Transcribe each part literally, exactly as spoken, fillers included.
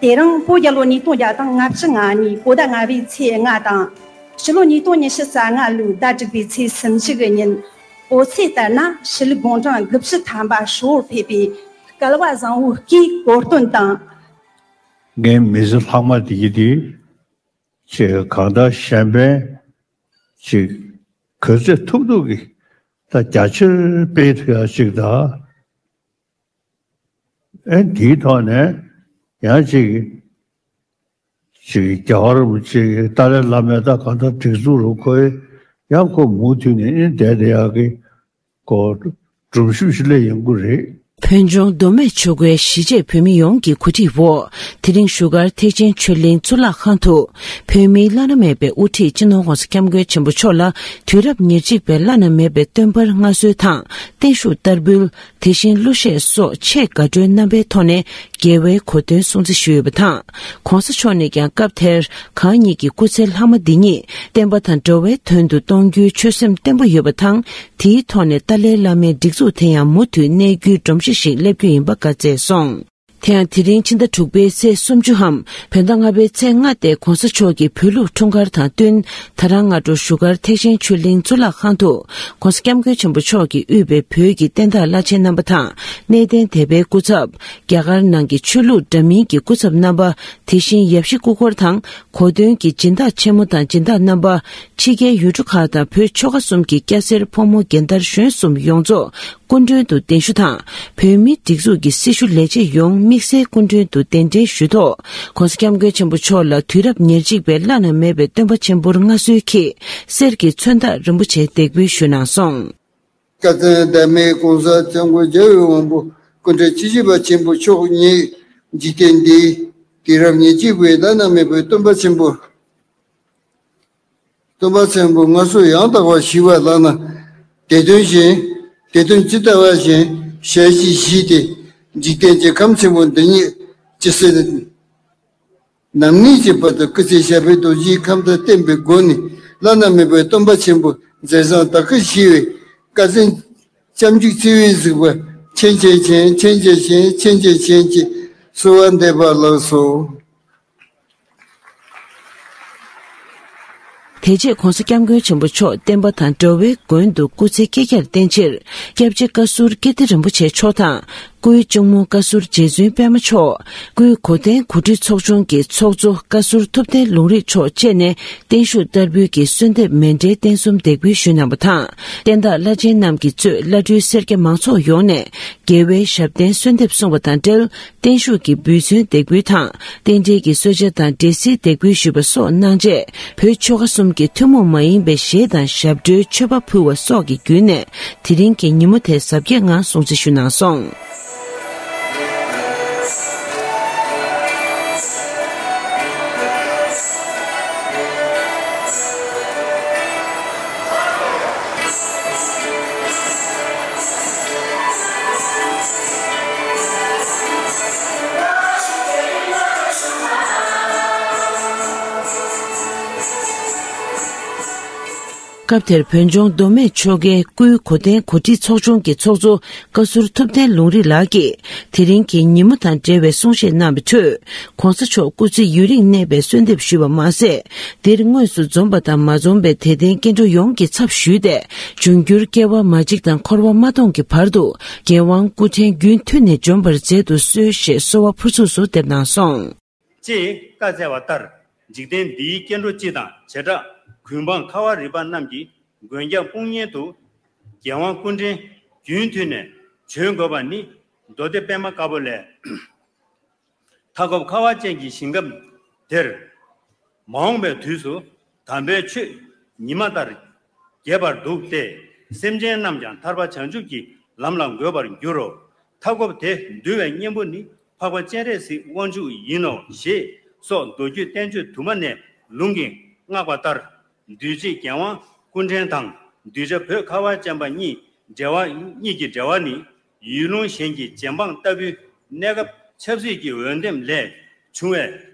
དེ་རིང་བོད་རྒྱལ་ལོ་ཉིས་སྟོང་བརྒྱ་དང་ང་བཅུ་ང་གཉིས་བོད་ཟླ་ལྔ་པའི་ཚེས་ལྔ་དང་། ཕྱི་ལོ་ཉིས་སྟོང་ཉི་ཤུ་རྩ་ལྔ་ལོའི་ཟླ་དྲུག་པའི་ཚེས་སུམ་ཅུ་གི་ཉིན། བོད་ཚེས་ལྟར་ན་ཕྱི་ལུགས་དགུང་གྲངས་དགུ་བཅུ་ཐམ་པ་ཧྲིལ་བོར་ཕེབས་པའི་སྐལ་བ་བཟང་བོའི་སྐུའི་གོ་སྟོན་དང་། ངའི་མི་ཚེ་ལྷག་མ་དེ་གི་དེ་ཅིག་གང་ལྟར་གཞན་ཕན་ཅིག་ག་ཚོད་ཐུབ་ཐུབ་ཀྱིས་ད་རྒྱ་ཆེར་སྤེལ་ཐུབ་ཡ་ཅིག་དང་། ཨེ་དེའི་ཐོག་ནས་ཡང་ཅིག་ཅིག་རྒྱལ་བ་རིན་པོ་ཆེ་གི་ཏཱ་ལའི་བླ་མའི་ད་གང་ལྟར་སྒྲིག་འཛུགས་རུ་ཁོས་ཡང་ཁོ་མུ་མཐུད་ནས་ཨེ་བསྡད་བསྡད་ཡག་གི་ཁོ་སྒྲུབ་ཞུ་ཞིག་ལས་ཡོང་གི་རེད། བོད་ལྗོངས་མདོ་སྨད་ཆོལ་ཁའི་གཞིས་བྱེས་བོད་མི་ཡོངས་ཀྱི་གོ་སྒྲིག་འོག་དེ་རིང་བཞུགས་སྒར་ཐེག་ཆེན་ཆོས་གླིང་གཙུག་ལག་ཁང་དུ། བོད་མིའི་བླ་ན་མེད་པའི་དབུ་ཁྲིད་སྤྱི་ནོར་༸གོང་ས་༸སྐྱབས་མགོན་ཆེན་པོ་མཆོག་ལ་དུས་རབས་ཉེར་གཅིག་པའི་བླ་ན་མེད་པའི་སྟོན་པར་མངའ་གསོལ་དང་བརྟན་བཞུགས་བསྟར་འབུལ། དེ་བཞིན་གླུ་གཞས་སོགས་ཆེས་དགའ་སྤྲོའི་རྣམ་པའི་ཐོག་ནས་རྒྱལ་བའི་གོ་སྟོན་སྲུང་བརྩི་ཞུས་ཡོད་པ་དང་། ༸གོང་ས་མཆོག་ནས་ཀྱང་སྐབས་དེར་གང་ཉིད་ཀྱི་སྐུ་ཚེ་ལྷག་མ་འདི་ཉིད་བསྟན་པ་དང་འགྲོ་བའི་དོན་དུ་གཏོང་རྒྱུའི་ཆོད་སེམས་བརྟན་པོ་ཡོད་པ་དང་། དེའི་ཐོག་ནས་ཏཱ་ལའི་བླ་མའི་སྒྲིག་འཛུགས་དེ་ཡང་མུ་མཐུད་གནས་རྒྱུའི་སྒྲོམ་གཞི་ཞིག་སླེབས་རྒྱུ་ཡིན་པ་བཀའ་སྩལ་སོང་། དེ་ཡང་དེ་རིང་ཕྱི་ཟླ་དྲུག་པའི་ཚེས་སུམ་ཅུའམ་བོད་ཟླ་ལྔ་པའི་ཚེས་ལྔ་སྟེ་༸གོང་ས་མཆོག་གི་བོད་ལུགས་འཁྲུངས་སྐར་དང་བསྟུན། ད་རང་སྔ་དྲོ་བཞུགས་སྒར་ཐེག་ཆེན་ཆོས་གླིང་གཙུག་ལག་ཁང་དུ་༸གོང་ས་༸སྐྱབས་མགོན་ཆེན་པོ་མཆོག་གིས་དབུས་པའི་བོད་ཀྱི་བསྟན་བདག་བླ་ཆེན་རྣམ་པ་དང་གནས་བརྟན་སྡེ་པའི་སྐུ་ཚབ། རྒྱ་གར་ནང་གི་ཆོས་ལུགས་འདྲ་མིན་གྱི་སྐུ་ཚབ་རྣམ་པ། དེ་བཞིན་ཡབ་གཞིས་སྐུ་འཁོར་དང་གོ་སྟོན་གྱི་སྦྱིན་བདག་ཆེན་མོ་དང་སྦྱིན་བདག་རྣམ་པ། ཕྱི་རྒྱལ་ཡུལ་གྲུ་ཁག་དང་བོད་ཆོལ་ཁ་གསུམ་གྱི་སྐྱ་སེར་ཕོ་མོ་རྒན་དར་གཞོན་གསུམ་ཡོངས་རྫོགས་སྐུ་མགྲོན་དུ་གདན་ཞུ་དང་། བོད་མིའི་སྒྲིག་འཛུགས་ཀྱི་སྲི་ཞུ་ལས་བྱེད་ཡོངས་དམིགས་བསལ་སྐུ་མགྲོན་དུ་གདན་འདྲེན་ཞུས་ཐོག ༸གོང་ས་༸སྐྱབས་མགོན་ཆེན་པོ་མཆོག་ལ་དུས་རབས་ཉེར་གཅིག་པའི་བླ་ན་མེད་པའི་སྟོན་པ་ཆེན་པོར་མངའ་གསོལ་གྱིས་གསེར་གྱི་མཚོན་རྟགས་རིན་པོ་ཆེ་འདེགས་འབུལ་ཞུས་གནང་སོང་། བཀའ་བཙན་བདག་མེད་༸གོང་ས་༸སྐྱབས་མགོན་རྒྱལ་བའི་དབང་པོ་སྐུ་ཕྲེང་བཅུ་བཞི་པ་ཆེན་པོ་མཆོག་ཉིད་འཇིག་རྟེན་འདིའི་དུས་རབས་ཉེར་གཅིག་པའི་བླ་ན་མེད་པའི་སྟོན་པ་ཆེན་པོ། སྟོན་པ་ཆེན་པོ་མངའ་གསོལ་ཡང་དག་པར་ཞུས་པ་ལགས་ན། དེ་དོན་བཞིན། དེ་དོན་ཇི་ལྟ་བ་བཞིན་ཞལ་གྱིས་བཞེས་ཏེ། འཇིག་རྟེན་གྱི་ཁམས་ཆེན་པོ་འདི་ཉིད་ཇི་སྲིད་ནམ་གནས་ཀྱི་བར་དུ་སྐུ་ཚེ་ཞབས་པད་རྡོ་རྗེའི་ཁམས་དང་བརྟན་པའི་སྒོ་ནས་བླ་ན་མེད་པའི་སྟོན་པ་ཆེན་པོ་མཛད་བཟང་དག་གིས་བཞེས་པའི་བཀའ་བཙན་སྐྱབས་འཇུག་བརྩེ་བས་གཟིགས་པ་མཁྱེན་བརྩེ་ཆེན་མཁྱེན་བརྩེ་ཆེན་མཁྱེན་བརྩེ་ཆེན་གྱིས་གསོལ་བ་འདེབས་པ་ལགས་སོ། དེ་རྗེས་༸གོང་ས་༸སྐྱབས་མགོན་ཆེན་པོ་མཆོག་བསྟན་པ་དང་འགྲོ་བའི་མགོན་དུ་སྐུ་ཚེ་བསྐལ་བརྒྱར་བརྟན་ཕྱིར་སྐྱབས་རྗེ་བཀའ་ཟུར་ཀིརྟི་རིན་པོ་ཆེ་མཆོག་དང་། སྐུའི་གཅུང་མོ་བཀའ་ཟུར་རྗེ་བཙུན་པད་མ་མཆོག་སྐུའི་གོ་སྟོན་གོ་སྒྲིག་ཚོགས་ཆུང་གི་ཚོགས་གཙོ་བཀའ་ཟུར་ཐུབ་བསྟན་ལུང་རིགས་མཆོག་བཅས་ནས་བརྟན་བཞུགས་བསྟར་འབུལ་གྱི་གསོལ་འདེབས་མཎྜལ་རྟེན་གསུམ་འདེགས་འབུལ་ཞུས་གནང་བ་དང་། བསྟན་བདག་བླ་ཆེན་རྣམས་ཀྱིས་གཙོས་བླ་སྤྲུལ་སེར་སྐྱ་མང་ཚོགས་ཡོངས་ནས་རྒྱལ་བའི་ཞབས་བརྟན་གསོལ་འདེབས་གསུངས་པ་དང་འབྲེལ། བརྟན་བཞུགས་ཀྱི་འབུལ་ཚན་འདེགས་འབུལ་དང་། རྟེན་འབྲེལ་གྱི་གསོལ་ཇ་དང་འབྲས་སིལ་འདེགས་འབུལ་ཞུས་པ་སོགས་གནང་རྗེས། བོད་ཆོལ་ཁ་གསུམ་གྱི་ཐུན་མོང་མ་ཡིན་པའི་གཞས་དང་ཞབས་བྲོའི་མཆོད་པ་ཕུལ་བ་སོགས་ཀྱི་བརྒྱུད་ནས། དེ་རིང་གི་ཉིན་མོ་དེ་གཟབ་རྒྱས་ངང་སྲུང་བརྩི་ཞུས་གནང་སོང་། སྐབས་དེར་བོད་ལྗོངས་མདོ་སྨད་ཆོལ་ཁའི་སྐུའི་གོ་སྟོན་གོ་སྒྲིག་ཚོགས་ཆུང་གི་ཚོགས་གཙོ་བཀའ་ཟུར་ཐུབ་བསྟན་ལུང་རིགས་ལགས་ཀྱིས། དེ་རིང་གི་ཉིན་མོ་དང་འབྲེལ་བའི་གསུང་བཤད་གནང་བའི་ཁྲོད། ༸གོང་ས་མཆོག་སྐུ་ཚེ་ཡུན་རིང་གནས་པའི་གསོལ་འདེབས་ཞུས་པ་མ་ཟད། འདིར་དངོས་སུ་འཛོམས་པ་དང་མ་འཛོམས་པའི་དད་ལྡན་སྐྱེ་འགྲོ་ཡོངས་ཀྱི་ཚབ་ཞུས་ཏེ། འབྱུང་འགྱུར་སྐྱེ་བ་མ་འཇིག་དང་འཁོར་བ་མ་སྟོངས་ཀྱི་བར་དུ། རྒྱལ་དབང་སྐུ་ཕྲེང་རྒྱུན་མཐུད་ནས་འབྱོན་པར་མཛད་དུ་གསོལ་ཞེས་གསོལ་བ་ཕུར་ཚུགས་སུ་འདེབས་གནང་སོང་། ཅེས་བཀའ་སྩལ་བ་ལྟར། འཇིག་རྟེན་འདིའི་སྐྱེ་འགྲོ་སྤྱི་དང་བྱེ་བྲག་གུང་འཕང་ཁ་བ་རི་པ་རྣམས་ཀྱི་མགོན་སྐྱབས་དཔུང་གཉེན་དུ། རྒྱལ་དབང་སྐུ་ཕྲེང་རྒྱུན་མཐུད་ནས་བྱོན་དགོས་པ་ནི། མདོ་སྡེ་པད་མ་དཀར་པོ་ལས། མཐའ་འཁོབ་ཁ་བ་ཅན་གྱི་ཞིང་ཁམས་འདིར། མ་འོངས་པའི་དུས་སུ་དམ་པའི་ཆོས་ཉི་མ་ལྟར་རྒྱས་པར་འདུག་སྟེ། སེམས་ཅན་རྣམས་ཀྱང་ཐར་པ་བྱང་ཆུབ་ཀྱི་ལམ་ལ་འགོད་པར་འགྱུར་རོ། མཐའ་འཁོབ་དེ་འདུལ་བའི་གཉེན་པོ་ནི་འཕགས་པ་སྤྱན་རས་གཟིགས་དབང་ཕྱུག་ཡིན་ནོ་ཞེས་སོགས་མདོ་རྒྱུད་བསྟན་བཅོས་དུ་མ་ནས་ལུང་གིས་བསྔགས་པ་ལྟར། འདུས་བྱས་རྒྱལ་དབང་སྐུ་ཕྲེང་དང་གདུལ་བྱ་བོད་ཁ་བ་ཅན་པ་གཉིས་འབྲེལ་བ། གཉིས་ཀྱི་འབྲེལ་བ་ནི་ཡུལ་ལུང་གཞན་གྱི་རྗེ་འབངས་ལྟ་བུའི་གནས་སྐབས་ཆབ་སྲིད་ཀྱི་འོས་འདེམས་ལས་བྱུང་བའི་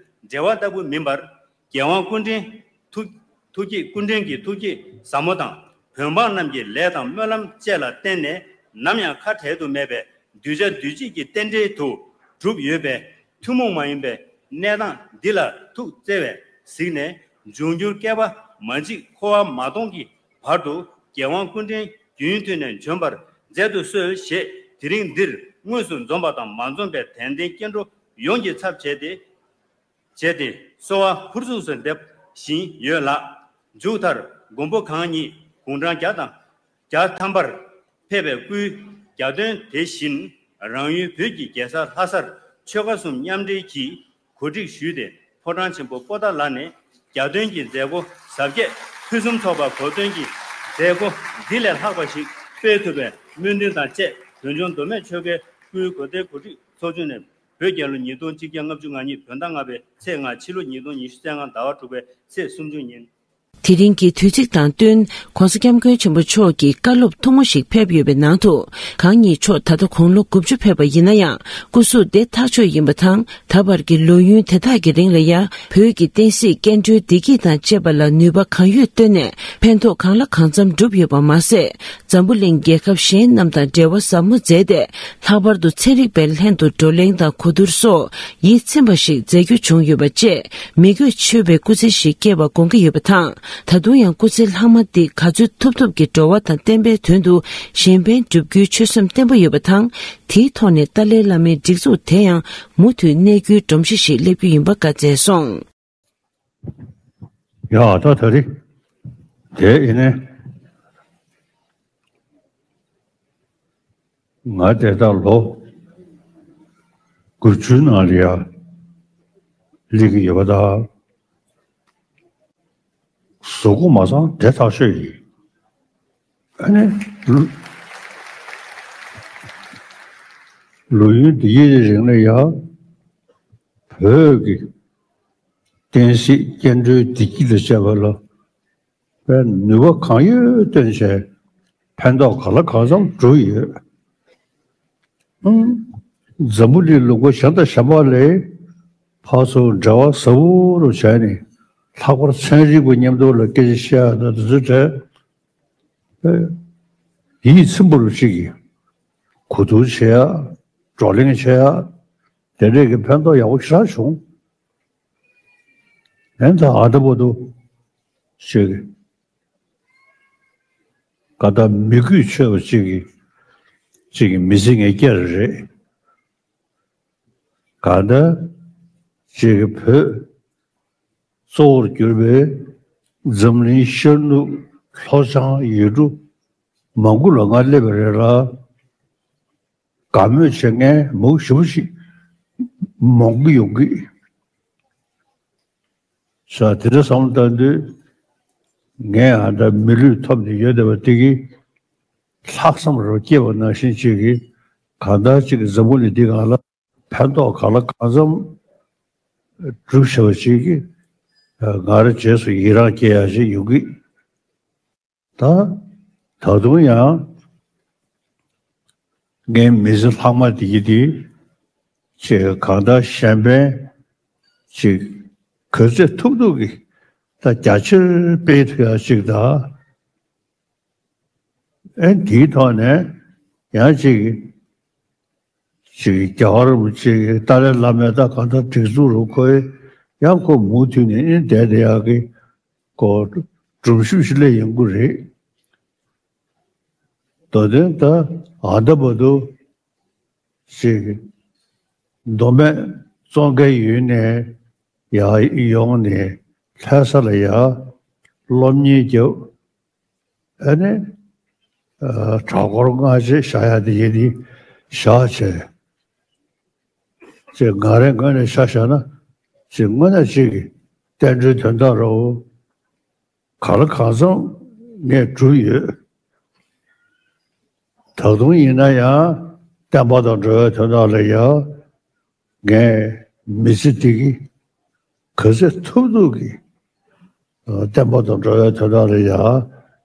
འབྲེལ་བ་ལྟ་བུ་མིན་པར། རྒྱལ་དབང་སྐུ་ཕྲེང་ཐུགས་ཐུགས་བསྐྱེད། སྐུ་ཕྲེང་གི་ཐུགས་བསྐྱེད་ཟབ་མོ་དང་། བོད་འབངས་རྣམས་ཀྱི་ལས་དང་སྨོན་ལམ་བཅས་ལ་བརྟེན་ནས་ནམ་ཡང་ཁ་བྲལ་དུ་མེད་པའི་གདུལ་བྱ་འདུས་བྱས་ཀྱི་རྟེན་འབྲེལ་དུ་གྲུབ་ཡོད་པས། ཐུན་མོང་མ་ཡིན་པའི་ གནས་སྟངས་འདི་ལ་ཐུགས་བརྩེ་བས་གཟིགས་ནས། འབྱུང་འགྱུར་བསྐལ་པ་མ་མཇིག་འཁོར་བ་མ་སྟོངས་ཀྱི་བར་དུ། རྒྱལ་དབང་སྐུ་ཕྲེང་རྒྱུན་མཐུད་ནས་འབྱོན་པར་མཛད་དུ་གསོལ་ཞེས། དེ་རིང་འདིར་དངོས་སུ་འཛོམས་པ་དང་མ་འཛོམས་པའི་དད་ལྡན་སྐྱེ་འགྲོ་ཡོངས་ཀྱི་ཚབ་བྱས་ཏེ། བྱས་ཏེ་གསོལ་བ་ཕུར་ཚུགས་སུ་འདེབས་བཞིན་ཡོད་ལགས། མཇུག་མཐར་མགོན་པོ་གང་ཉིད་དགུང་གྲངས་བརྒྱ་དང་བརྒྱ་ཐམ་པར་ཕེབས་པའི་སྐུའི་གྱ་སྟོན་དེ་བཞིན། རང་ཡུལ་བོད་ཀྱི་རྒྱལ་ས་ལྷ་སར་ཆོལ་ཁ་གསུམ་མཉམ་འབྲེལ་གྱིས་གོ་སྒྲིག་ཞུས་ཏེ། ཕོ་བྲང་ཆེན་པོ་པོ་ཏཱ་ལ་ནས་གྱ་སྟོན་གྱི་མཛད་སྒོ་གཟབ་རྒྱས་ཕུན་སུམ་ཚོགས་པ་གོ་སྟོན་གྱི་མཛད་སྒོ་འདི་ལས་ལྷག་པ་ཞིག་སྤེལ་ཐུབ་པའི་སྨོན་འདུན་དང་བཅས། བོད་ལྗོངས་མདོ་སྨད་ཆོལ་ཁའི་སྐུའི་གོ་སྟོན་གོ་སྒྲིག་ཚོགས་ཆུང་ནས། བོད་རྒྱལ་ལོ་ཉིས་སྟོང་གཅིག་བརྒྱ་ལྔ་བཅུ་ང་གཉིས་བོད་ཟླ་ལྔ་པའི་ཚེས་ལྔ། ཕྱི་ལོ་ཉིས་སྟོང་ཉི་ཤུ་རྩ་ལྔ་ཟླ་བ་དྲུག་པའི་ཚེས་སུམ་ཅུ་ཉིན། དེ་རིང་གི་དུས་ཚིགས་དང་བསྟུན། ྋགོང་ས་ྋསྐྱབས་མགོན་ཆེན་པོ་མཆོག་གི་བཀའ་སློབ་ཐུང་ངུ་ཞིག་ཕེབས་ཡོད་པའི་ནང་དུ། གང་ཉིད་མཆོག་ད་ལྟ་དགུང་ལོ་དགུ་བཅུ་ཕེབས་པ་ཡིན་ན་ཡང་། སྐུ་གཟུགས་བདེ་ཐག་ཆོད་ཡིན་པ་དང་། ད་བར་གྱི་ལོ་ཡུན་དེ་དག་གི་རིང་ལ་ཡང་། བོད་ཀྱི་བསྟན་སྲིད་སྐྱེ་འགྲོའི་བདེ་སྐྱིད་དང་བཅས་པ་ལ་ནུས་པ་གང་ཡོད་བཏོན་ནས། ཕན་ཐོགས་གང་ལ་གང་འཚམ་བསྒྲུབས་ཡོད་པ་མ་ཟད། འཛམ་བུ་གླིང་རྒྱལ་ཁབ་གཞན་རྣམས་དང་འབྲེལ་བ་ཟབ་མོ་མཛད་དེ། ལྷག་པར་དུ་ཚན་རིག་པའི་ལྷན་དུ་བགྲོ་གླེང་དང་གོ་བསྡུར་སོགས་ཡིད་ཚིམ་པ་ཞིག་མཛད་རྒྱུ་བྱུང་ཡོད་པ་བཅས། མི་བསྐྱོད་མཆོད་པའི་སྐུ་ཚེ་ཞིག་བསྐྱལ་བ་དགོངས་ཀྱི་ཡོད་པ་དང་། ད་དུང་ཡང་སྐུ་ཚེ་ལྷག་མ་འདི་ག་ཚོད་ཐུབ་ཐུབ་ཀྱིས་འགྲོ་བ་དང་བསྟན་པའི་དོན་དུ་གཞན་ཕན་བསྒྲུབ་རྒྱུའི་ཆོད་སེམས་བརྟན་པོ་ཡོད་པ་དང་། དེའི་ཐོག་ནས་ཏཱ་ལའི་བླ་མའི་སྒྲིག་འཛུགས་དེ་ཡང་མུ་མཐུད་གནས་རྒྱུའི་སྒྲོམ་གཞི་ཞིག་སླེབས་རྒྱུ་ཡིན་པ་བཀའ་སྩལ་སོང་། ཡ་ད་ད་རེད། དེ་ཡིན་ནའི་ང་དེ་ལྟར་ལོ་དགུ་བཅུའི་ནང་ལ་ཡ་སླེབས་ཀྱི་ཡོད་པ་དང་། གཟུགས་པོ་མ་ཚང་བདེ་ཐག་ཆོད་ཡིན། ཨ་ནི་ལོ་ལོ་ཡུན་འདི་ཡི་རིང་ལ་ཡ་བོད་ཀྱི་བསྟན་སྲིད་སྐྱེ་འགྲོའི་བདེ་སྐྱིད་ལ་བྱས་པ་ལ་པའི་ནུས་པ་གང་ཡོད་བཏོན་བྱས་ཕན་ཐོགས་ག་ལ་གང་འཚམ་བསྒྲུབས་ཡོད། ཨང་། འཛམ་བུ་གླིང་ལུང་པ་གཞན་དང་གཞན་པ་ལས་ཕར་ཚུར་འབྲེལ་བ་ཟབ་པོ་རུ་བྱས་ནས་ལྷག་པར་ཚན་རིག་པ་མཉམ་དུ་ལ་སྐད་ཆ་བཤད་ཡ་དང་དེ་ཚོའི་གྲས་ཡིད་ཚིམ་པོ་རུ་ཞིག་གིས་གོ་བསྡུར་བྱེད་ཡ། བགྲོ་གླེང་བྱེད་ཡ། དེ་འདྲས་ཀྱི་ཕན་ཐོགས་ཡག་པོ་ཞེ་དྲག་བྱུང་། ཨེ་ད་ཨ་ད་བར་དུ་ཞིག་ག་ད་མི་གུས་ཆོད་པ་ཅིག་གི་ཅིག་གི་མི་ཚེ་ངས་བསྐྱལ་རེད། ག་ད་ཅིག་གི་བོད་གཙོ་བོར་གྱུར་པའི་འཛམ་གླིང་ཤར་ནུབ་ལྷོ་བྱང་ཡུལ་གྲུ་མང་པོ་ལ་ང་སླེབས་པ་རེད་ལ། དགའ་མོས་བྱེད་མཁན་མང་པོ་ཞེ་པོ་ཞིག་མང་པོ་ཡོང་གི། ས་དེ་འདྲ་བསམ་བློ་བཏང་དུས་ངས་ཨ་འདྲ་མི་ལུས་ཐོབ་ནས་ཡོད་བསྡད་པ་དེ་གིས་ལྷག་བསམ་རོ་སྐྱེས་པ་ནང་བཞིན་ཅིག་གིས་གང་ལྟར་ཅིག་གིས་འཛམ་བུ་གླིང་འདི་སྒང་ལ་ཕན་ཐོགས་གང་ལ་གང་འཚམ་སྒྲུབ་བྱ་བ་ཅིག་གིས་ང་རང་རྗེས་སུ་ཡི་རང་སྐྱེ་ཡ་ཞིག་ཡོང་གི། ད་ད་དུང་ཡང་ངའི་མི་ཚེ་ལྷག་མ་དེ་གི་དེ་ཅིག་གང་ལྟར་གཞན་ཕན་ཅིག་ག་ཚོད་ཐུབ་ཐུབ་ཀྱིས་ད་རྒྱ་ཆེར་སྤེལ་ཐུབ་ཡ་ཅིག་དང་། ཨེ་དེའི་ཐོག་ནས་ཡང་ཅིག་ཅིག་རྒྱལ་བ་རིན་པོ་ཆེ་གི་ཏཱ་ལའི་བླ་མའི་ད་གང་ལྟར་སྒྲིག་འཛུགས་རུ་ཁོས་ཡང་ཁོ་མུ་མཐུད་ནས་ཨེ་བསྡད་བསྡད་ཡག་གི་ཁོ་སྒྲུབ་ཞིབ་ཞིག་སླེབས་ཡོང་གི་རེད། མདོ་དོན་ད་ཨ་ད་བར་དུ་ཅིག་མདོ་སྨད་ཙོང་ཁའི་ཡུལ་ནས་ཡར་ཡོང་ནས་ལྷ་ས་ལ་ཡར་སློབ་གཉེར་རྒྱབ། ཨ་ནི་གྲྭ་སྐོར་སྔ་རྗེས་བཞག་ཡ་དེ་ཡིན་དེ་བཞག་བྱས། ཅེས་ང་རའི་ངོས་ནས་ཆ་བཞག་ན་ཅིག་དངོས་གནས་ཅིག་གི་བསྟན་འགྲོའི་དོན་དག་རོ། གང་ལ་གང་འཚམ་ངས་བསྒྲུབས་ཡོད། ད་དུང་ཡིན་ན་ཡང་བསྟན་པ་དང་འགྲོ་བའི་དོན་དག་ལ་ཡང་ངས་མི་ཚེ་འདི་གི་ག་ཚོད་ཐུབ་ཐུབ་ཀྱིས་བསྟན་པ་དང་འགྲོ་བའི་དོན་དག་ལ་ཡང་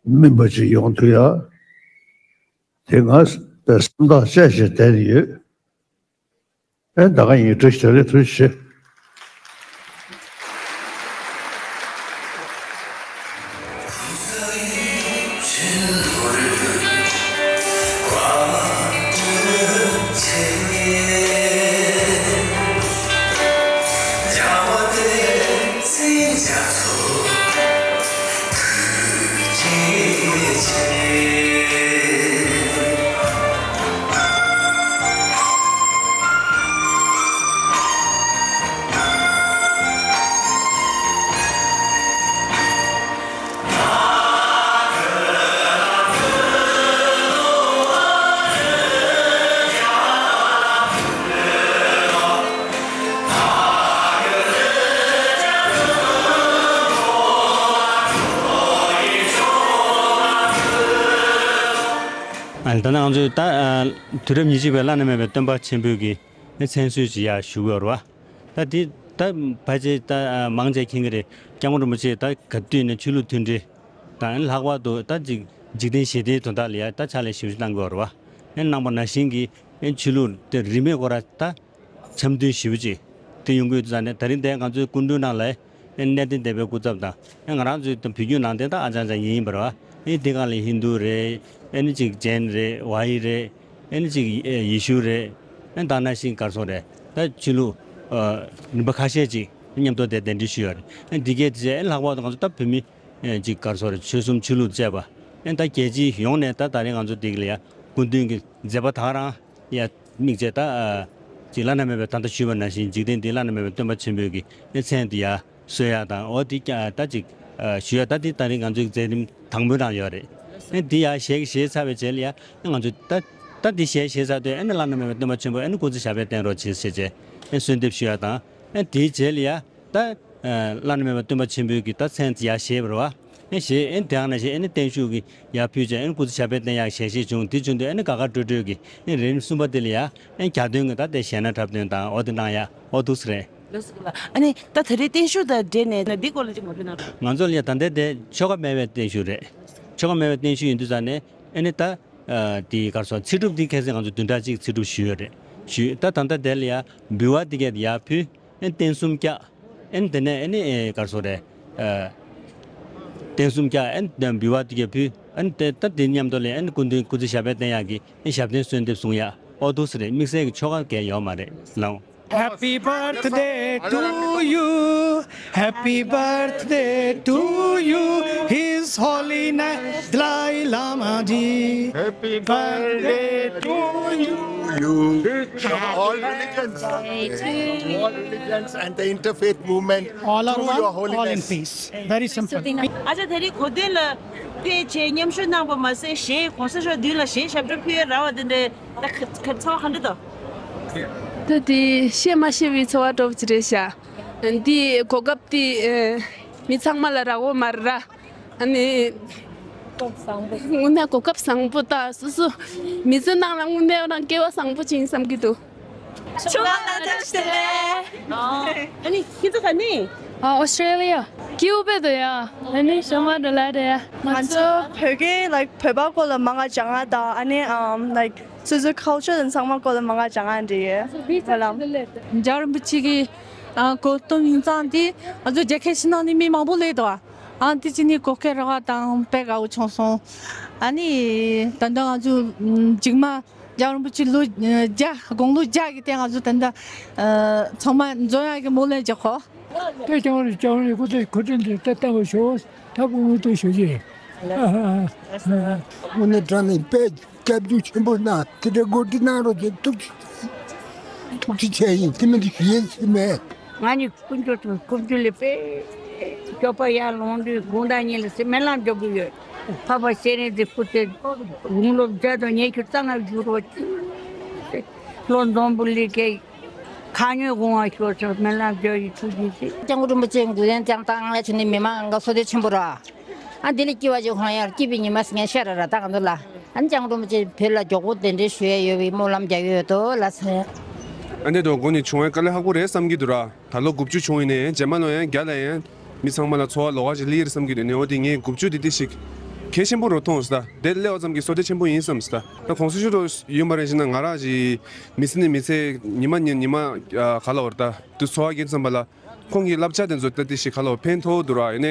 སྨིན་པ་ཅིག་ཡོང་ཐུབ་ཡ། དེ་ང་པའི་སེམས་ཐག་བཅད་བྱས་བསྡད་ཡོད། ཨེ་ད་ག་ཡིན་བཀྲ་ཤིས་བདེ་ལེགས་ཐུགས་རྗེ་ཆེ། ཨ་ད་ནང་ང་ཚོས་ད་ཨ་དུས་རབས་ཉེར་གཅིག་པའི་བླ་ན་མེད་པའི་སྟོན་པ་ཆེན་པོའི་གི་མཚན་གསོལ་ཅིག་ཡར་ཞུ་གི་ཡོད་རེད་བ། ད་དེ་ད་ཕལ་ཆེར་ད་ཨ་མང་ཆེ་མཁྱེན་གི་རེད། སྐྱབས་མགོན་རིན་པོ་ཆེ་ད་ག་དུས་ནས་ཆོས་ལུགས་མཐུན་སྒྲིལ་དང་ལྷག་པར་དུ་ད་ཅིག་འཇིག་རྟེན་ཞི་བདེའི་དོན་དག་ལ་ཡ་ད་ཕྱག་ལས་ཞེ་པོ་ཅིག་གནང་གི་ཡོད་རེད་བ། ཨེ་གནང་པ་ནང་བཞིན་གི་ཨེ་ཆོས་ལུགས་དེ་རིས་མེད་སྐོར་ད་འཆམ་མཐུན་ཞེ་པོ་ཅིག་དེ་ཡོང་གི་ཡོད་དུས་ཙང་ནས། ད་རིང་དེ་ང་ཚོའི་སྐུ་མདུན་ནང་ལ་ཨེ་གནས་བརྟན་སྡེ་པའི་སྐུ་ཚབ་དང་། ཨེ་ང་རང་ཚོའི་ད་བོད་བརྒྱུད་ནང་བསྟན་ད་ཨ་ཅང་ཅང་ཡིན་པ་རེད་བ། ཨེ་དེ་སྒང་ལ་ཧིན་རྡུ་རེད། ཨེ་ནི་ཅིག་ཇེན་རེད། ཝ་ཡི་རེད། ཨེ་ནི་ཅིག་ཨེ་ཡེ་ཤུ་རེད། ཨེ་ད་ནང་བཞིན་ག་རེ་ཟེར་དགོས་རེད། ད་ཆོས་ལུགས་ཨ་རིམ་པ་ཁ་ཤས་ཅིག་མཉམ་དུ་དེ་གདན་འདྲེན་ཞུས་ཡོད་རེད། ཨེ་འདི་གའི་དེ་ཨེ་ལྷག་པར་དུ་ང་ཚོ་ད་བོད་མི་ཨེ་ཅིག་ག་རེ་ཟེར་དགོས་རེད། ཆོལ་གསུམ་ཆོས་ལུགས་བཅས་པ་ཨེ་ད་རྒྱལ་སྤྱི་ཡོངས་ནས་ད་ད་རིང་ང་ཚོ་འདི་ག་ལ་ཡ་སྐུ་མདུན་གྱི་མཛད་པ་ད་ག་རང་ཡ་དམིགས་བྱས་ད་ཨ་ཅིག་བླ་ན་མེད་པའི་ད་ལྟ་ཞུས་པ་ནང་བཞིན། འཇིག་རྟེན་འདིའི་བླ་ན་མེད་པའི་སྟོན་པ་ཆེན་པོའི་གི་ཨེ་མཚན་དེ་ཡ་གསོལ་ཡ་དང་། འོ་དེ་ཀྱང་ད་ཅིག་ཨ་ཞུ་ཡ་ད་དེ་ད་རིང་ང་ཚོའི་མཛད་རིམ་དང་པོའི་ནང་ཡོད་རེད། ཨེ་དེ་ཡ་བཞེས་བཞེས་ཚར་བའི་རྗེས་ལ་ཡ་ཨེ་ང་ཚོས་ད་ད་དེ་བཞེས་བཞེས་ཚར་དུས་ཨེ་ནི་བླ་ན་མེད་པའི་སྟོན་པ་ཆེན་པོ་ཨེ་ནི་སྐུ་ཚེ་ཞབས་པད་བརྟན་རོགས་བྱེད་ཟེར་བྱས་ཨེ་གསོལ་འདེབས་ཞུ་ཡ་དང་། ཨེ་དེའི་རྗེས་ལ་ཡ་ད་ཨ་བླ་ན་མེད་པའི་སྟོན་པ་ཆེན་པོའི་གི་ད་མཚན་དེ་ཡ་བཞེས་པ་རེད་བ། ཨེ་བཞེས། ཨེ་དེ་ཡང་ནང་བཞིན་ཨེ་ནི་བརྟན་བཞུགས་ཀྱི་ཡར་ཕུལ་བྱས་ཨེ་ནི་སྐུ་ཚེ་ཞབས་པད་བརྟན་ཡག་ཞལ་བཞེས་བྱུང་། དེ་བྱུང་དུས་ཨེ་ནི་དགའ་དགའ་སྤྲོ་སྤྲོ་གི་ཨེ་རིམ་གསུམ་པ་དེ་ལ་ཡ་ཨེ་གྱ་སྟོན་གྱི་ད་དེ་གཞས་སྣ་འཁྲབ་སྟོན་དང་འོ་དེ་གནང་ཡ་འོ་འདུག་སེ་རེད། ལགས་སོ། ཨ་ནི་ད་ད་རེས་བརྟན་བཞུགས་དང་འབྲེལ་ནས་འདི་སྐོར་ལ་ཅིག་ངོ་སྤྲོད་གནང་རོགས། ང་ཚོ་ལ་ཡ་ད་ལྟའི་དེ་ཆོ་ག་མེད་པའི་བརྟན་བཞུགས་རེད། ཆོ་ག་མེད་པའི་བརྟན་བཞུགས་ཡིན་དུས་ཙང་ནས་ཨེ་ནི་ད་ཨ་དེ་ག་རེ་ཟེར། ཚེ་སྒྲུབ་དེ་ཁ་སང་ང་ཚོ་བདུན་ཕྲག་གཅིག་ཚེ་སྒྲུབ་ཞུས་ཡོད་རེད། ཞུས། ད་ད་ལྟ་དེ་ལ་ཡ་འབུལ་བ་དེ་གས་ཡར་ཕུལ། ཨེ་རྟེན་གསུམ་བཀྱག་ཨེ་དེ་ནས་ཨེ་ནི་ཨེ་ག་རེ་ཟེར་དགོས་རེད། ཨ་རྟེན་གསུམ་བཀྱག་ཨེ་འབུལ་བ་དེ་གས་ཕུལ། ཨེ་དེ་ད་དེ་མཉམ་དུ་ལ་ཨེ་སྐུ་མདུན་སྐུ་ཚེ་ཞབས་པད་བརྟན་ཡག་གི་ཨེ་ཞབས་བརྟན་གསོལ་འདེབས་གསུང་ཡ་འོ་འདུག་སེ་རེད། དམིགས་བསལ་གྱི་ཆོ་ག་གས་ཡོད་མ་རེད་ལགས། Happy birthday to you. Happy birthday to you, His Holiness Dalai Lama ji. Happy birthday to you. You. All religions. All religions and the interfaith movement. All are through one, your all in holiness. Peace. Very simple. ཨ་ཅག་དེ་རིང་གོ་སྟོན་ལ་ཕེབས་བྱས་མཉམ་ཞུགས་གནང་པ་མ་ཟད། གཞས་གོང་ས་མཆོག་མདུན་ལ་གཞས་ཞབས་བྲོ་ཕུལ་ཡ་རག་པ་དེ་འདྲའི་ད་ག་ག་ཚོར་བ་ག་འདྲ་འདུག་ད་དེ་བཤད་མ་ཤེས་པའི་ཚོར་བ་འདྲ་པོ་ཅིག་རེད་ཤག་འདི་གོ་སྐབས་དེ་ཨ་མི་ཚང་མ་ལ་རག་གི་མ་རེད་ར། ཨ་ནི་དངོས་གནས་གོ་སྐབས་བཟང་པོ། ད་སོ་སོ་མི་ཚེ་ནང་ལ་དངོས་གནས་རང་སྐལ་བ་བཟང་པོ་ཅིག་ཡིན་བསམ་གྱི་འདུག་ཆུང་མ་ལ་བཀྲ་ཤིས་བདེ་ལེགས། ཨ་ནི་ཁྱེད་ཚོ་ག་ནས། ཨ། ཨོ་སི་ཊྲེ་ལི་ཡ། ཀིའུ་བེ་དུ་ཡ། ཨ་ནི་ཤོ་མ་དུ་ལ་དུ་ཡ། ང་ཚོ་བོད་སྐད། ལའིཀ་བོད་པ་སྐོར་ལ་མང་ང་སྦྱང་ང་དང་། ཨ་ནི་ཨམ་ལའིཀ་སོ་སོའི་ཁལ་ཅར་དང་ཚང་མ་སྐོར་ལ་མང་ང་སྦྱང་ང་འདི་ཡོད། ཧ་ལམ། འཇམ་དབྱངས་རིན་པོ་ཆེ་གི་ཨ་གོ་སྟོན་ཡིན་ཙང་དེ་ང་ཚོ་རྒྱལ་ཁའི་ཕྱི་ནང་ནས་མི་མང་པོ་སླེབས་འདུག་ཨ་དེ་ཅི་ནས་གོ་སྐབས་རག་པ་དང་དཔེ་དགའ་བོ་བྱུང་སོང་། ཨ་ནི་ད་ལྟ་ང་ཚོ་རྗེས་མ་འཇམ་དབྱངས་རིན་པོ་ཆེ་ལོ་བརྒྱ། དགུང་ལོ་བརྒྱ་གི་སྟེང་ང་ཚོ་ད་ལྟ་ཨ་ཚང་མ་འཛོམས་ཡག་གི་སྨོན་ལམ་རྒྱག་གོ། ད་སྐྱབས་མགོན་སྐྱབས་མགོན་སྐུ་ཚེ་འཁོར་དུས་འདིར་ད་བལྟ་བར་ཤོག་ད་བུ་མོ་ཏུ་ཞུ་རྒྱུ་ཡིན། དངོས་གནས་དྲང་གནས་དཔེ་སྐྱབས་འཇུག་ཆེན་པོ་གནང་། དེ་འདྲ་གོ་སྒྲིག་གནང་རོགས་ཞེས་ཐུགས་ཐུགས་རྗེ་ཆེ་ཡིན། དེ་མིན་དུ་ཞུ་ཡས་མེད། ང་ནི་དཀོན་མཆོག་དང་སྐུ་མདུན་ལ་དཔེ་སྐྱོབ་པ་ཡར་ལོངས་དུས་དགོང་དག་ཉིན་ལ་སེམས་སྨོན་ལམ་རྒྱག་གི་ཡོད། འཕགས་པ་སྤྱན་རས་གཟིགས་སྐུ་ཚེ་དགུང་ལོ་བརྒྱ་དང་ཉི་ཤུ་རྩ་ལྔ་བཞུགས་རོགས། བློ་འཛོམས་པོ་ལི་ཀའི་ཁ་ཉོན་དགོངས་པ་ཤོར་ཚར། སྨོན་ལམ་རྒྱག་ཡི་ཐུགས་རྗེ་ཆེ། སྐྱབས་མགོན་རིན་པོ་ཆེ་མགོ་ལྡན་བསྐྱངས་སྟངས་ལ་བྱས་ནས་མི་མང་ག་སོ་དེ་ཆེན་པོ་ར། ཨ་འདི་ལས་སྐྱིད་པ་ཅིག་ཧོང་ཡར་སྐྱིད་པའི་ཉི་མ་ཟིན་ཤར་ར་ད་ག་འདུག་ལ། ཨ་ནི་སྐྱབས་མགོན་རིན་པོ་ཆེ་བོད་ལ་མགྱོགས་པོ་གདན་འདྲེན་ཞུ་ཡ་ཡོད་པའི་སྨོན་ལམ་རྒྱག་ཡོད་དོ་ལ་ཟེར། ཨ་འདི་དོ་དགོང་ནས་བྱུང་བའི་དཀའ་ལས་ཁག་པོ་རེད་བསམ་གྱི་འདུག་ར། ད་ལོ་དགུ་བཅུ་བྱུང་ཡིན་ནའི་རྗེས་མ་ལོ་ཡང་བརྒྱ་ལ་ཡང་མི་ཚང་མ་ལ་འཚོ་བ་ལོགས་ཀ་ཞིག་སླེབས་ཡིན་བསམ་གྱི་འདུག་ནས། འོ་དེ་ངས་དགུ་བཅུ་དེ་དེ་ཞིག་གལ་ཆེན་པོ་རུ་མཐོང་སོང་། ད་དེ་སླེབས་པ་ཙམ་གྱིས་བསོད་བདེ་ཆེན་པོ་ཡིན་བསམ་སོང་། ད་ད་གོང་ས་མཆོག་ཡོད་མ་རེད་ཞེ་ན། ང་རང་ཞིག་མི་ཚེ་ནས་མི་ཚེ་ཉི་མ་ཉིན་ཉི་མ་ག་ལ་བར་ད་དུ་འཚོ་བ་སྐྱེལ་ཙམ་པ་ལ། ཁོང་གི་བསླབ་བྱ་དེ་ཚོ་ད་དེ་ཞིག་ག་ལ་ཕན་ཐོགས་འདུག་ར། ཡིན་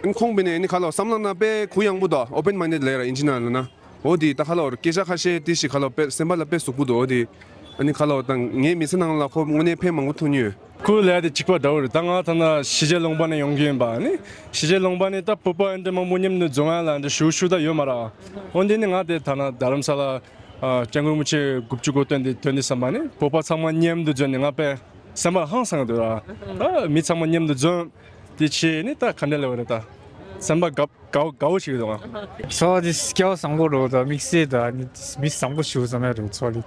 ནའི་ཁོང་བས་ནས་ནི་ག་ལ་བསམ་བློ་ན་དཔེ་གུ་ཡངས་པོ་དང་ཨོ་པན་མའིན་ཌེཌ་ལབ་ར་ཨིན་ཇི་ནང་ལ་ན། འོ་དེ་ད་ག་ལ་བར་སྐད་ཆ་ཁ་ཤས་དེ་ཞིག་ག་ལ་དཔེ་སེམས་པ་ལ་དཔེ་ཟུག་པོ་འདུག་འོ་དེ་ཨ་ནི་ག་ལ་བར་ད་ངའི་མི་ཚེ་ནང་ལ་ཁོ་དངོས་གནས་ཕན་མང་པོ་ཐོགས་མྱོང་ཡོད། ཁོ་ལས་དེ་གཅིག་པ་འདྲ་བོ་རེད། ད་ང་ཐ་ན་ཕྱི་རྒྱལ་ལུང་པ་ནས་ཡོང་གི་ཡིན་པ། ཨ་ནི་ཕྱི་རྒྱལ་ལུང་པ་ནས་ད་བོད་པ་འདི་མང་པོ་མཉམ་དུ་འཛོམས་ཡ་ལ་འདི་ཞུ་ཞུ་ད་ཡོད་མ་ར། འོ་འདི་ནི་ང་དེ་ཐ་ན་རྡ་རམ་ས་ལ་ཨ་སྐྱབས་མགོན་རིན་པོ་ཆེ་དགུ་བཅུ་གོ་སྟོན་དེ་ཐོན་དུས་ཙམ་པ་ནི་བོད་པ་ཚང་མ་མཉམ་དུ་འཛོམས་ནས་ང་དཔེ་སེམས་པ་ཧང་སང་གི་འདུག་ར། ཨ་མི་ཚང་མ་མཉམ་དུ་འཛོམས་དེ་བྱས་ནི་ད་ག་འདྲ་ལབ་དགོས་རེད། ད་སེམས་པ་དགའ་དགའ་དགའ་བོ་ཞིག་འདུག་ང་། འཚོ་བ་དེ་སྐལ་བ་བཟང་པོ་རེད། ད་དམིགས་བསལ་ད་ནི་མི་བཟང་པོ་ཞིག་བཟོ་ཡ་རེད་འཚོ་བ་ལས།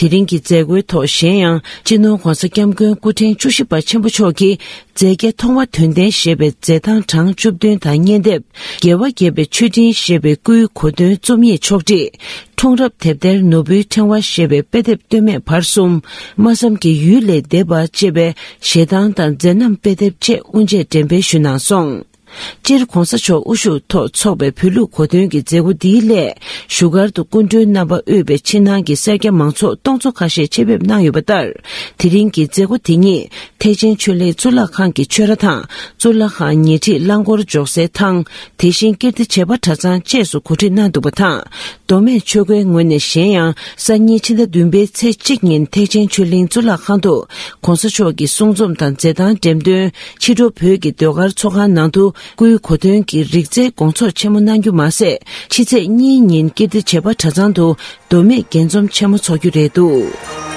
དེ་རིང་གི་མཛད་སྒོའི་ཐོག་གཞན་ཡང་སྤྱི་ནོར་༧གོང་ས་༧སྐྱབས་མགོན་སྐུ་ཕྲེང་བཅུ་བཞི་པ་ཆེན་པོ་མཆོག་གིས་མཛད་བརྒྱ་མཐོང་བ་དོན་ལྡན་ཞེས་པའི་མཛད་སྟངས་གྲངས་བཅུ་བདུན་དང་སྙན་དེབ། རྒྱལ་བ་དགྱེས་པའི་མཆོད་སྤྲིན་ཞེས་པའི་སྐུའི་གོ་སྟོན་རྩོམ་ཡིག་ཕྱོགས་སྒྲིག། འཁྲུངས་རབས་དེབ་ཐེར་ནོར་བུའི་ཕྲེང་བ་ཞེས་པའི་དཔེ་དེབ་སྟོད་སྨད་བར་གསུམ། སྨྲ་བསམ་གྱི་ཡུལ་ལས་འདས་པ་ཅེས་པའི་ཞལ་ཐང་དང་མཛད་རྣམ་དཔེ་དེབ་བཅས་དབུ་འབྱེད་འགྲེམས་སྤེལ་ཞུས་གནང་སོང་། སྤྱིར་༧གོང་ས་མཆོག་དབུ་བཞུགས་ཐོག་འཚོགས་པའི་བོད་ལུགས་གོ་སྟོན་གྱི་མཛད་སྒོ་འདིའི་སླད། བཞུགས་སྒར་དུ་སྐུ་མགྲོན་རྣམ་པ་དབུས་པའི་ཕྱི་ནང་གི་སེར་སྐྱ་མང་ཚོགས་སྟོང་ཚོ་ཁ་ཤས་ཆེད་ཕེབས་གནང་ཡོད་པ་ལྟར། དེ་རིང་གི་མཛད་སྒོ་དེ་ཉིད་ཐེག་ཆེན་ཆོས་གླིང་གཙུག་ལག་ཁང་གི་ཆོས་ར་དང་། གཙུག་ལག་ཁང་ཉེ་འཁྲིས་རླངས་འཁོར་འཇོག་སའི་ཐང་། དེ་བཞིན་ཀིརྟི་བྱེས་པ་གྲྭ་ཚང་བཅས་སུ་གོ་སྒྲིག་གནང་འདུག་པ་དང་། མདོ་སྨད་ཆོས་སྒོའི་ངོས་ནས་གཞན་ཡང་སང་ཉིན་ཕྱི་ཟླ་བདུན་པའི་ཚེས་གཅིག་ཉིན་ཐེག་ཆེན་ཆོས་གླིང་གཙུག་ལག་ཁང་དུ་༧གོང་ས་མཆོག་གི་གསུང་རྩོམ་དང་མཛད་སྟངས་འགྲེམས་སྟོན། ཕྱི་དྲོ་བོད་ཀྱི་ཟློས་གར་ཚོགས་ཁང་ནང་དུ་སྐུའི་གོ་སྟོན་གྱི་རིག་རྩལ་དགོང་ཚོགས་ཆེན་མོ་གནང་རྒྱུ་མ་ཟད། ཕྱི་ཚེས་གཉིས་ཉིན་ཀིརྟི་བྱེས་པ་གྲྭ་ཚང་དུ་མདོ་སྨད་དགྱེས་འཛོམས་ཆེན་མོ་འཚོགས་རྒྱུ་རེད་འདུག